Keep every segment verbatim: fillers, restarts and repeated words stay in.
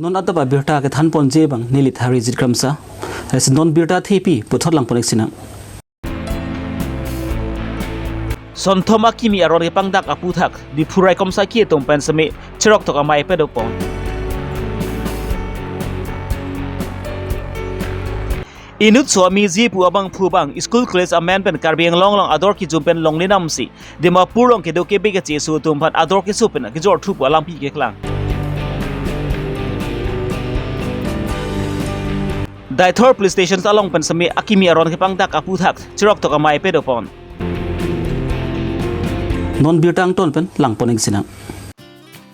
Non adap abirta kethanponji abang neli Tharijit Kramsa. Lasi non birta thepi puthot langpon-ik sinang. Sonthom akimi aron kepangdak aputhak Diphu raikom sakhi atum pen seme cheroktok amei pado pon. Inut Swamiji pu abangphu abang school college amen pen Karbi Anglong along ador kejum pen longle namsi Dimapur along kedo kebe kacheso atum aphan ador keso pen kejor thu pu alangpi keklang. Deithor Police Station along pen seme akimi aron kepangdak aputhak cheroktok amei pado pon. Non birta angton pen langpon-ik sinang.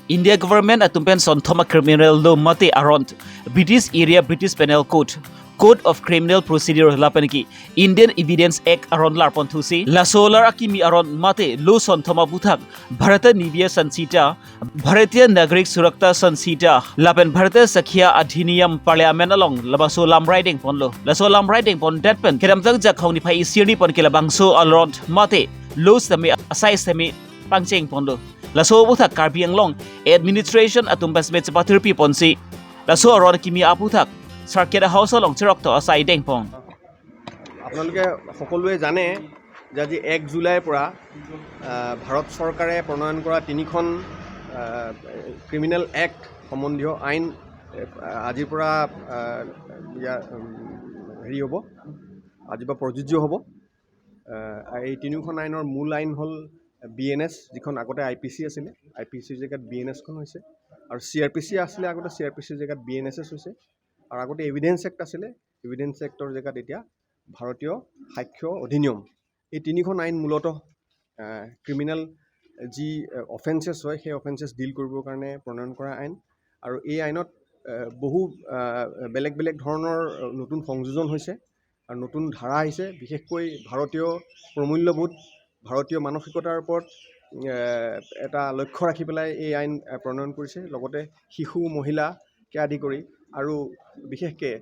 India government atum pen sonthom a criminal law mate aron British era British Penal Code, Code of Criminal Procedure lapen ke Indian Evidence Act aron larpon thusi laso alar akimi aron mate law sonthom aputhak Bharatiya Nyaya Sanhita, Bharatiya Nagarik Suraksha Sanhita lapen Bharatiya Sakya Adhiniyam Parliament along labangso lamrai dengponlo. Laso lamrai dengpondet pen kedamtang Jakhong niphai isi arni pen ke labangso aron mate law seme asai seme pangchengponlo. Laso aputhak Karbi Anglong administration atum pen seme chepathirpi ponsi laso aron kimi aputhak Circuit House along cheroktok asai dengpon. আপোনালোকে সকলোৱে জানে যে আজি এক জুলাইৰ পৰা আহ, ভাৰত চৰকাৰে প্ৰণয়ন কৰা তিনিখন আহ, ক্ৰিমিনেল এক্ট সম্বন্ধীয় আইন আহ, আজিৰ পৰা আহ, ইয়াৰ উম, হেৰি হ'ব, আজিৰ পৰা প্ৰযোজ্য হ'ব। আহ, এই তিনিওখন আইনৰ মূল আইন হ'ল বি এন এছ, যিখন আগতে আই পি চি আছিলে, আই পি চিৰ জেগাত বি এন এছখন হৈছে, আৰু চি আৰ পি চি আছিলে আগতে, চি আৰ পি চিৰ জেগাত বি এন এছ এছ হৈছে, আৰু আগতে এভিডেন্স এক্ট আছিলে, এভিডেন্স এক্টৰ জেগাত এতিয়া ভাৰতীয় সাক্ষ্য অধিনিয়ম। এই তিনিখন আইন মূলতঃ ক্ৰিমিনেল যি অফেন্সেছ হয়, সেই অফেন্সেছ ডিল কৰিবৰ কাৰণে প্ৰণয়ন কৰা আইন। আৰু এই আইনত আহ, বহু আহ, বেলেগ বেলেগ ধৰণৰ নতুন সংযোজন হৈছে আৰু নতুন ধাৰা আহিছে। বিশেষকৈ ভাৰতীয় প্ৰমূল্যবোধ, ভাৰতীয় মানসিকতাৰ ওপৰত আহ, এটা লক্ষ্য ৰাখি পেলাই এই আইন আহ, প্ৰণয়ন কৰিছে। লগতে শিশু, মহিলাকে আদি কৰি আৰু বিশেষকৈ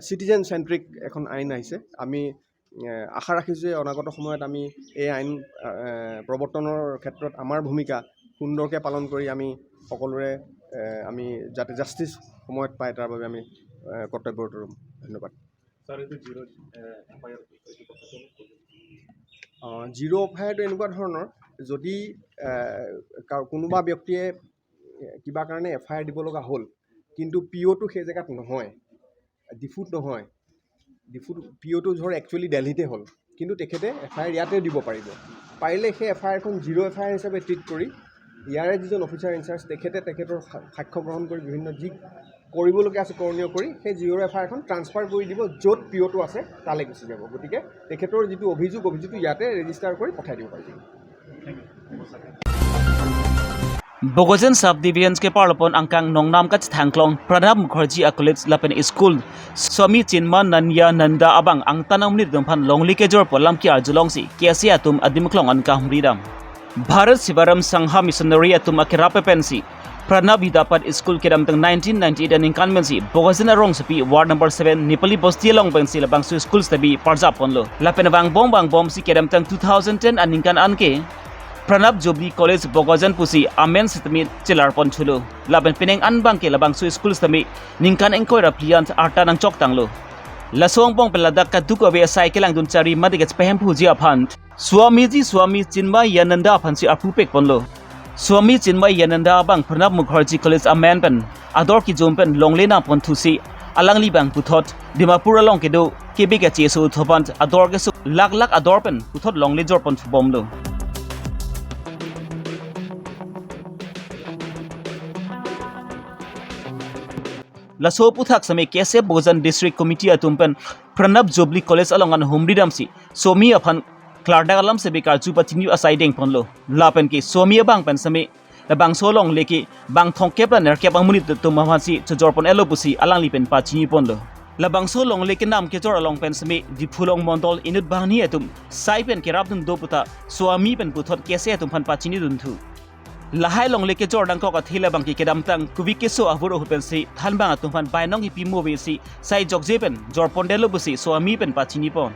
চিটিজেন চেণ্ট্ৰিক এখন আইন আহিছে। আমি আহ, আশা ৰাখিছোঁ যে অনাগত সময়ত আমি এই আইন আহ, প্ৰৱৰ্তনৰ ক্ষেত্ৰত আমাৰ ভূমিকা সুন্দৰকৈ পালন কৰি আমি সকলোৰে আহ, আমি যাতে জাষ্টিচ সময়ত পায়, তাৰ বাবে আমি আহ, কৰ্তব্যৰত ৰ'ম। ধন্যবাদ। ছাৰ, এইটো জিৰ' এফ আই আৰ এইটো কথাটো অলপ ক'ব। আহ, জিৰ' এফ আই আৰটো এনেকুৱা ধৰণৰ, যদি আহ, কা- কোনোবা ব্যক্তিয়ে কিবা কাৰণে এফ আই আৰ দিব লগা হ'ল, কিন্তু পি অ'টো সেই জেগাত নহয়, ডিফুত নহয়, ডিফুত পি অ'টো ধৰ একচুৱেলি দেলহিতে হ'ল, কিন্তু তেখেতে এফ আই আৰ ইয়াতে দিব পাৰিব। পাৰিলে সেই এফ আই আৰখন জিৰ' এফ আই আৰ হিচাপে ট্ৰিট কৰি ইয়াৰে যিজন অফিচাৰ ইনচাৰ্জ, তেখেতে তেখেতৰ সা- সাক্ষ্য গ্ৰহণ কৰি বিভিন্ন যি কৰিবলগীয়া আছে কৰণীয় কৰি সেই জিৰ' এফ আই আৰখন ট্ৰান্সফাৰ কৰি দিব, য'ত পি অ'টো আছে তালৈ গুচি যাব। গতিকে তেখেতৰ যিটো অভিযোগ, অভিযোগটো ইয়াতে ৰেজিষ্টাৰ কৰি পঠাই দিব পাৰিব। Bokajan Sub Division keparlopon angkang nongnam kachethangklong Pranab Mukherjee a College lapen School Swami Chinmayananda abang angtan amonit atum aphan longle kejor pu alam ke-arjulongsi K S A atum adim aklong an kahumridam. Bharat Sevaram Sangha Missionary atum akerap pensi Pranab Hidapat School kedamtang nineteen ninety-eight aningkan pensi Bokajan arongsopi ward number seven Nepali Bosti along pensi labangso school sitame parjap ponlo. Lapen vangbom vangbomsi kedamtang two thousand ten aningkan anke Pranab Jubilee College Bokajan pusi amen sitame chelar pon thulo. Lapen penang an abangke labangso school sitame ningkan ingkoi ra phli an arta nangchok tanglo. Laso angbong pen ladak kaduk ave asai kelangdun chari mate kachepahemphuji aphan Swamiji Swami Chinmayananda aphansi aphu pek ponlo. Swami Chinmayananda abang Pranab Mukherjee College amen pen ador kejum pen longle nangpon thusi alangli abang puthot Dimapur along kedo kebe kacheso atum aphan ador keso lakh lakh ador pen puthot longle jor pon thubomlo. Laso aputhak sitame K S A Bokajan District Committee atum pen Pranab Jubilee College along an humridamsi Swami aphan klardak alam sitame karju pachini asai dengponlo. Lapen ke Swami abang pen sitame labangso alongle ke bang thomkep ra nerkep amonit atum aphansi chojor pon-etlo pusi alangli pen pachini ponlo. Labangso longle kenam kejor along pen sitame Diphu Long mondol inut banghini atum sai pen kerapdun do puta Swami pen puthot K S A atum aphan pachinidun thu. Lahai longle kejor nangkok athe labangke kedamtang kuvik keso avur ahut pensi thanbang atum aphan bainong kipi mo avesi sai jokje pen jor pondetlo pusi Swami pen pachini pon.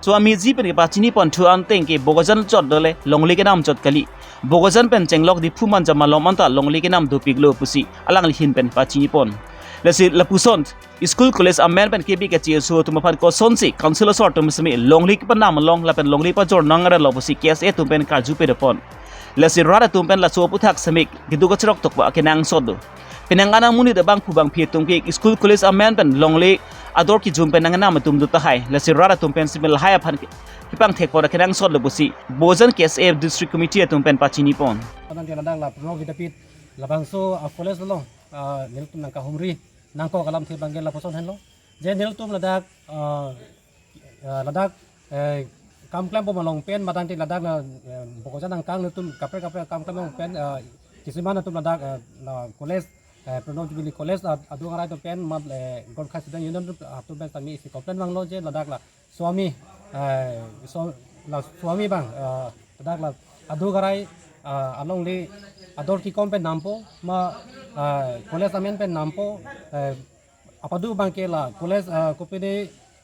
Swami ji pen kepachini pon thu an ateng ke Bokajan chot dole longle kenam chot kali. Bokajan pen chenglok Diphu Manja malom anta longle kenam dopiklo pusi alangli ahin pen pachini pon. Lasi lapuson school college amen pen kebi kachi aso atum aphan kosonsi council asor atum semi longle kepanam along lapen longle pajor nang arlo pusi K S A atum pen karju pede pon. Lasi rat atum pen laso aputhak semi keduk kachrok tokba kenangsot do. Penang anang monit abangphu bangphi atum ke school college amen pen longle ador kejum pen nangnam atum do tahai. Lasi rat atum pen semi lahai aphan ke kepangthek pon kenangsot lo pusi Bokajan K S A District Committee atum pen pachini pon. Padang ke ladak la Pranav Vidyapith labangso a college along, ah, nelitum nangkahumri nangkok alamthe abang ke lapuson henlo. Je nelitum ladak, ah, ah, ladak, eh, kam klembom along pen, madang ti ladak la, eh, Bokajan angkang nelitum kaprek kaprek kam klembom pen, ah, kisiman atum ladak, eh, la college, eh, Pranav Jubilee College la adung arai atum pen, mat, eh, Gorkha Student Union atum pen tami isi complain vanglo je ladak la Swami, eh, so, la Swami abang, eh, ladak la adung arai, eh, alongle ador kekom pen nampo, ma, eh, college amen pen nampo, eh, apadu abang ke la college, eh, kopine,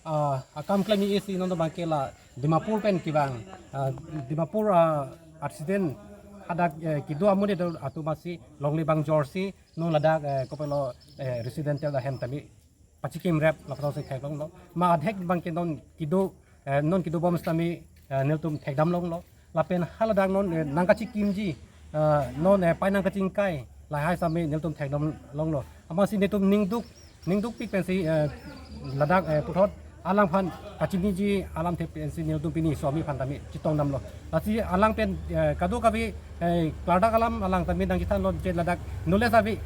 eh, akam klem isi non abang ke la Dimapur pen kevang, eh, Dimapur, eh, accident hadak, eh, kedo amonit atum asi longle abang jorsi non ladak, eh, kopilo, eh, residential ahem tami pachikim rep lapuson si theklonglo. Ma adhek abang ke non kedo, eh, non kedobom sitame, eh, nelitum thekdam longlo. Lapen haladak non, eh, nangkachikimji, eh, non, eh, pai nangkachingkai lahai sitame nelitum thekdam longlo. Amatsi nelitum ningduk, ningdukpik pensi, eh, ladak, eh, puthot alangphan kachiniji alamthe pensi nelitum pini Swami aphan tami chetongdamlo. Lasi alang pen, eh, kadokave, eh, klardak alam alang tami nangchethanlo je ladak knowledge ave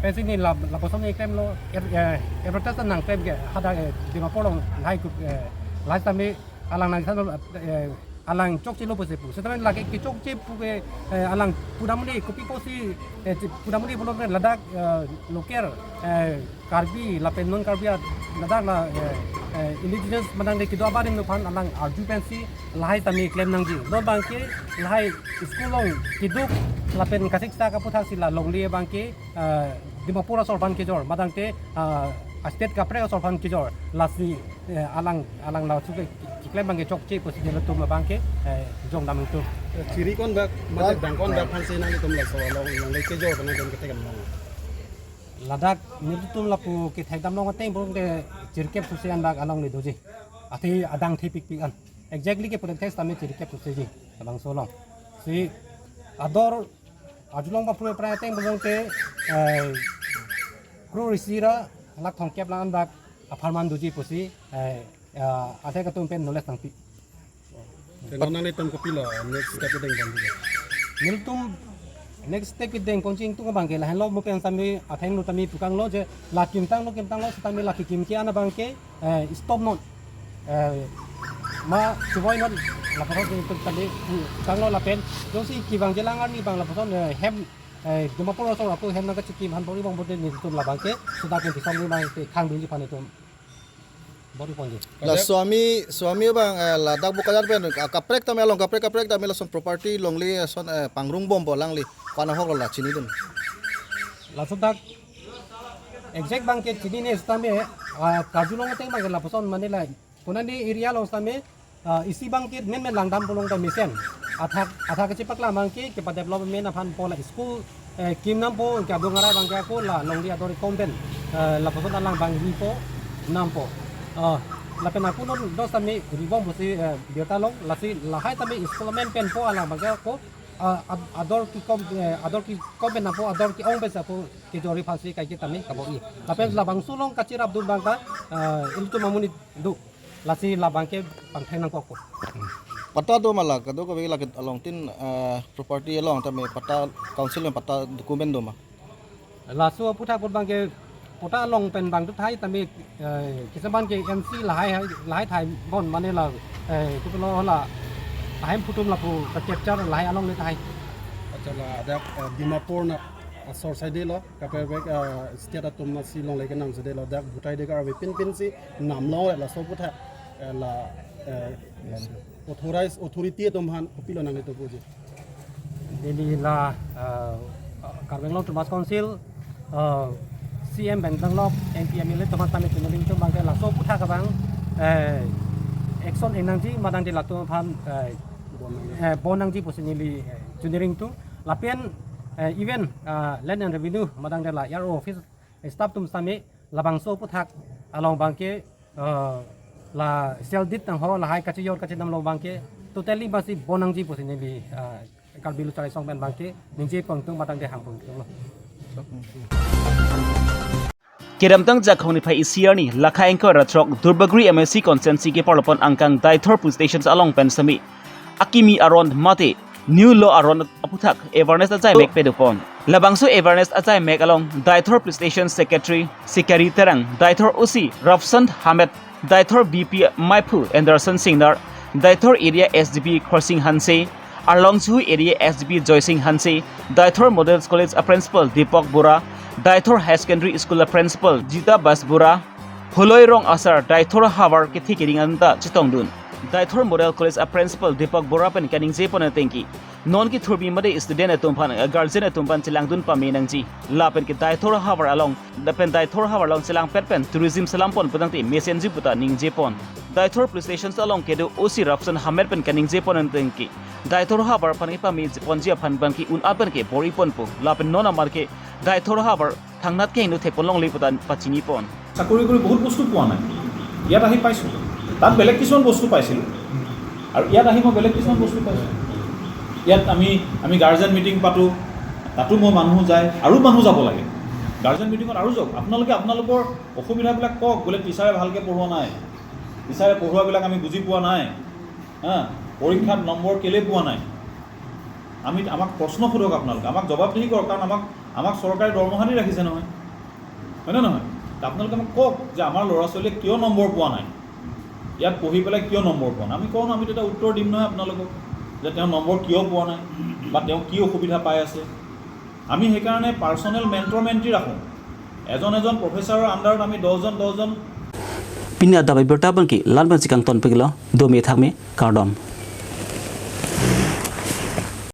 pensi neli la, lapuson neli klemlo, er, eh, advertise nangklem ke hadak, eh, Dimapur along lahai kup, eh, lahai tami alang nangchethanlo, eh, alang chokchelo pusi pu. Sitame lake kechokche pu ke, eh, alang pudamde kopi pusi, eh, pudamde pulo ke ladak, eh, local, eh, Karbi lapen non Karbi a-, ladak la, eh, eh, indigenous madang de kedo abarim aphan alang arju pensi lahai tami klem nangji. Non abang ke lahai school along keduk lapen kasiksak aputhak si la longle abang ke, eh, Dimapur asor aphan kejor, madang te, eh, state kaprek asor aphan kejor. Lasi, eh, alang, alang laso ke keklem abang ke chokche pusi nelitum abang ke, eh, jongdam nelitum. Chiri konbak, mate bang konbak aphansi nanglitum laso along longle kejor pen nangtum kethekdam long? Ladak nelitum lapu kethekdam long ateng bong ke chirkep susi anbak alongle doji. Athe adang thepikpik an. Exactly ke pudam thes tame chirkep susiji labangso along. Si ador arjulong bapru prai ateng bong ke, eh, kro isi ra lak thomkep la anbak apharman doji pusi, eh, eh, adhek atum pen knowledge nangpi. Te non nanglitum kopilo next step kedeng bom juga? Nelitum next step kedeng ponjing tung abang ke lahenlo mo pen sitame athengno tami pukanglo je la kimtanglo kimtanglo sitame la kekim ke an abang ke, eh, stop non. Eh, ma chuboi non lapuson nelitum tami pukanglo lapen jongsi kevang jelang arni abang lapuson, eh, hem, eh, Dimapur asor ako hem nangkachikim aphan bor-i bang bor-i nelitum labang ke sudah pun disam ni abang ke khangdunji aphan itum bor-i ponji. La Swami, Swami abang, eh, ladak Bokajan pen, ah, kaprek tame along kaprek kaprek tame lason property longle ason, eh, pangrung bompo alangli. Ko-an ahok lo la chinidun? Laso dak exact abang ke chinine sitame, ah, karjulong ateng abang ke lapuson mane la konani area along sitame, ah, isi abang ke menmen langdam pulo tame mesen. Athak, athak kachepaklang abang ke kepadevelopment aphan po la school, eh, kimnampo, ke adung arai abang ke ako la longle ador kekom pen, eh, lapuson alang abang ripo nampo. Ah, lapen ako non dos tame ribom pusi, eh, birta long, lasi lahai tame school amen pen po alang abang ke ako, ah, ad-, ador kekom, eh, ador kekom pen nampo, ador ke-ong pen si ako kejorji aphansi kaike tame kabo-i. Lapen labangso along kachirapdun abang ta, eh, ilitum amonit do. Lasi labang ke pangthek nangkokpo. Patta do ma la, kadokave la ke along tin, eh, property along tame patta council pen patta document do ma? Laso aputhak abang ke patta along pen abang do tahai tame, eh, kisa abang ke N C lahai, lahai thai bon mane la, eh, kopilo la ahem phutum lapu ka capture lahai alongle tahai. Accha, ladak, eh, Dimapur na asor saidelo, kaprek, eh, state atum asi longle kenam saidelo, dak Bhutai de Karbi pinpin si namlong laso aputhak, eh, la, eh, authorized authority atum aphan kopilo nanglitum puji? Neli la, eh, Karbi Anglong Autonomous Council, eh, C M pen thanglok, M P, M L A atum aphan tame chiningri atum abang ke laso aputhak abang, eh, Action engnangji madang de latum aphan, eh, eh, bon nangji pusi neli, eh, choningri tung. Lapen, eh, even, ah, Land and Revenue madang de la R O office staff atum sitame labangso aphuthak along abangke, eh, la sel dit nangho lahai kachejor kachedam along abangke totally masi bon nangji pusi neli, ah, Karbi Lo Charli Asong pen abangke ningje pon tung madang de hang pon tunglo. Kedamtang Jakhong niphai isi arni, lakha ingkoi ra throk Duarbagori M A C constituency keparlo pon angkang Deithor police station along pen sitame akimi aron mate new law aron aphuthak awareness ajai mek pado pon. Labangso awareness ajai mek along Deithor police station secretary Sikari Terang, Deithor O C Rafsan Hamed, Deithor B P Maiphu Anderson Singnar, Deithor area S D P Khorsing Hanse, Arlong Chuhu area S D P Joysing Hanse, Deithor Model College a principal Deepak Bora, Deithor High Secondary School a principal Jita Bas Bora, Holoi Rong asar Deithor havar kethe keding anta chetongdun. Deithor Model College a principal Deepak Bora pen kaningje pon atengke, non kethurbi mate student atum aphan, eh, guardian atum aphan chelangdun pame nangji. Lapen ke Deithor havar along, lapen Deithor havar along chelangpet pen tourism selam pon putangte mesenji puta ningje pon. Deithor police station along kedo O C Rafsan Hamed pen kaningje pon atengke, Deithor havar aphan kepame ponji aphan abangke un-at pen ke bor-i ponpo. Lapen non amar ke Deithor havar thangnat kehingno thek pon longle puta pachini pon. চাকৰি কৰি বহুত বস্তু পোৱা নাই, ইয়াত আহি পাইছোঁ। তাত বেলেগ কিছুমান বস্তু পাইছিলোঁ আৰু ইয়াত আহি মই বেলেগ কিছুমান বস্তু পাইছোঁ। ইয়াত আমি, আমি গাৰ্জেন মিটিং পাতোঁ, তাতো মোৰ মানুহ যায়, আৰু মানুহ যাব লাগে। গাৰ্জেন মিটিঙত আৰু যাওক, আপোনালোকে আপোনালোকৰ অসুবিধাবিলাক কওক, বোলে টিচাৰে ভালকৈ পঢ়োৱা নাই, টিচাৰে পঢ়োৱাবিলাক আমি বুজি পোৱা নাই, হা, পৰীক্ষাত নম্বৰ কেলে পোৱা নাই, আমি, আমাক প্ৰশ্ন সোধক আপোনালোকে, আমাক জবাবদিহি কৰক, কাৰণ আমাক, আমাক চৰকাৰে দৰমহা দি ৰাখিছে নহয়, হয়নে নহয়? তে আপোনালোকে আমাক কওক যে আমাৰ ল'ৰা ছোৱালীয়ে কিয় নম্বৰ পোৱা নাই, ইয়াত পঢ়ি পেলাই কিয় নম্বৰ পোৱা নাই। আমি কওঁ ন, আমি তেতিয়া উত্তৰ দিম নহয় আপোনালোকক যে তেওঁ নম্বৰ কিয় পোৱা নাই বা তেওঁ কি অসুবিধা পাই আছে। আমি সেইকাৰণে পাৰ্চনেল মেণ্টৰ মেণ্টি ৰাখোঁ, এজন এজন প্ৰফেচাৰৰ আণ্ডাৰত আমি দহজন দহজন। Pini adap abirta abangke la-an pen si kangton pik lo, dome thakme, kardom.